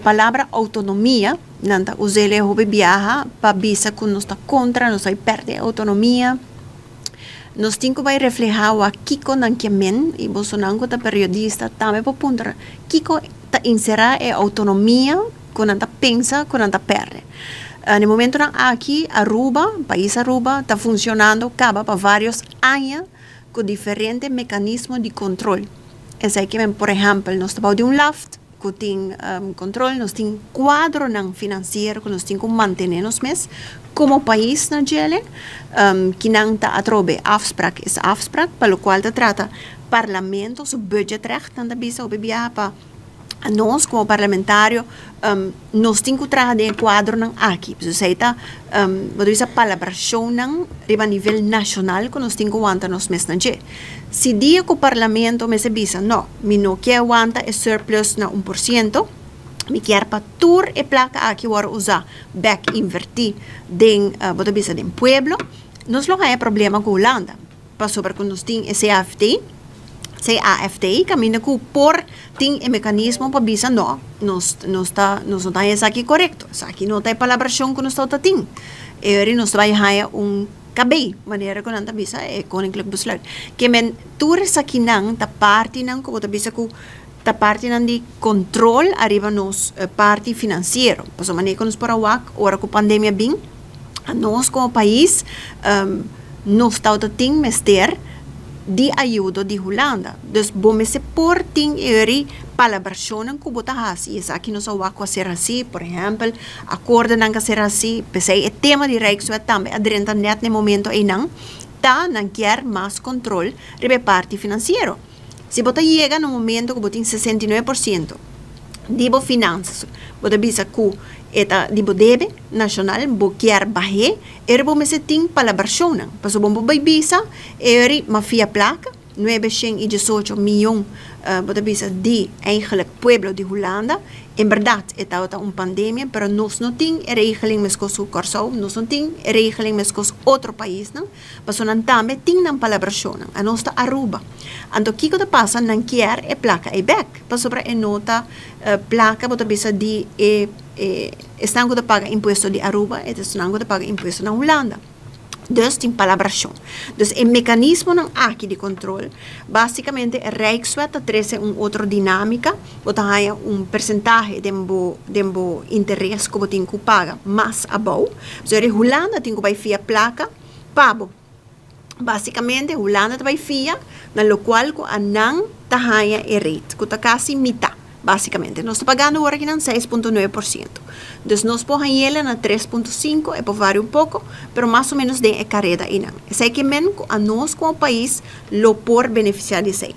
Palabra autonomia, nan ta us'é hopi biaha pa bisa ku nos ta kontra, nos ta pèrdè outonomia. Nos tin ku bai reflehá kiko nan ke men, i bosonan ku ta periodista tambe por puntra kiko ta enserá e outonomia ku nan ta pensa ku nan ta pèrdè. Na momentonan aki Aruba, pais Aruba, ta funshonando kaba pa vários aña ku diferente mekanismo di kontrol. Esei ke men, por ehèmpel, nos ta di un LAFT, ku tin kontrol, nos tin kuadronan finansiero ku nos tin ku mantené nos mes komo pais na dje, ku nan ta atrobe afspraak is afspraak, pa lokual ta trata parlamento, su budgetrecht, nan ta bisa hopi biaha pa nos komo parlamentario, nos tin ku traha den kuadronan aki. Dus esei ta, bo bisa, palabrashonnan riba nivel nashonal ku nos tin ku wanta nos mes na dje. Si dia ku parlamento mester bisa: "No, mi no ke wanta e surplus na 1%, mi ke pa tur e plaka aki wòrdu usa bèk invertí den, bo bisa, den pueblo", nos lo tin problema ku Hulanda. Pasobra ku nos tin CAFT, CAFT, kaminda ku por tin e mekanismo pa bisa: "No, nos no ta esaki korekto, esaki no ta e palabrashon ku nos ta tin". I nos bai haya un KB, manera ku nan ta bisa e koninklijk besluit. Ke men tur esakinan ta partinan ku ta bisa ku ta partinan di kontrol ariba nos parti finansiero. Paso manera ku nos por a wak ora ku pandemia bin, nos komo pais nos ta tin mester di ayudo di Hulanda. Dus bo mester por tin e palabrashon ku bo ta hasi. Esaki nos a wak ser asina, por ehèmpel, akordonan ku ser asina, p'esei e tema di Rijkswet tambe a drenta net na momento einan, ta nan ke mas kontrol riba parti finansiero. Si bo yega na momento ku bo tin 69% di bo finansa, bo bisa ku e ta di bo debe nashonal, bo ke bah'é, e bo mester tin palabrashon. Paso bo bai bisa, e m'a fia plaka, 918 mion, bo bisa, di eigenlijk pueblo di Hulanda. En berdat, e ta un pandemia, pero nos no tin regeling meskos ku Kòrsou, nos no tin regeling meskos otro paisnan, paso nan tambe tin nan palabrashon, anos ta Aruba. Anto kiko ta pasa? Nan ke e plaka ei bèk, pasobra e no ta plaka, bo bisa, di e esnan ku paga impuesto di Aruba, e esnan ku paga impuesto na Hulanda. Dus tin palabrashon. Dus e mekanismonan aki di kontrol, básikamente e Rijkswet ta trese un otro dinámika, bo ta haya un porsentahe den bo interes ku bo tin ku paga mas abou. So, Hulanda tin ku bai fia plaka, pa bo. Básikamente, Hulanda ta bai fia, na lokual ku nan ta haya e rate, ku ta kasi mitar. Básikamente, nos ta pagando awor aki na 6,9%. Dus nos por na 3,5%, e por varia un poko, pero mas o ménos den e kareda einan. Esei ke men ku nos komo pais lo por benefisiá di esei.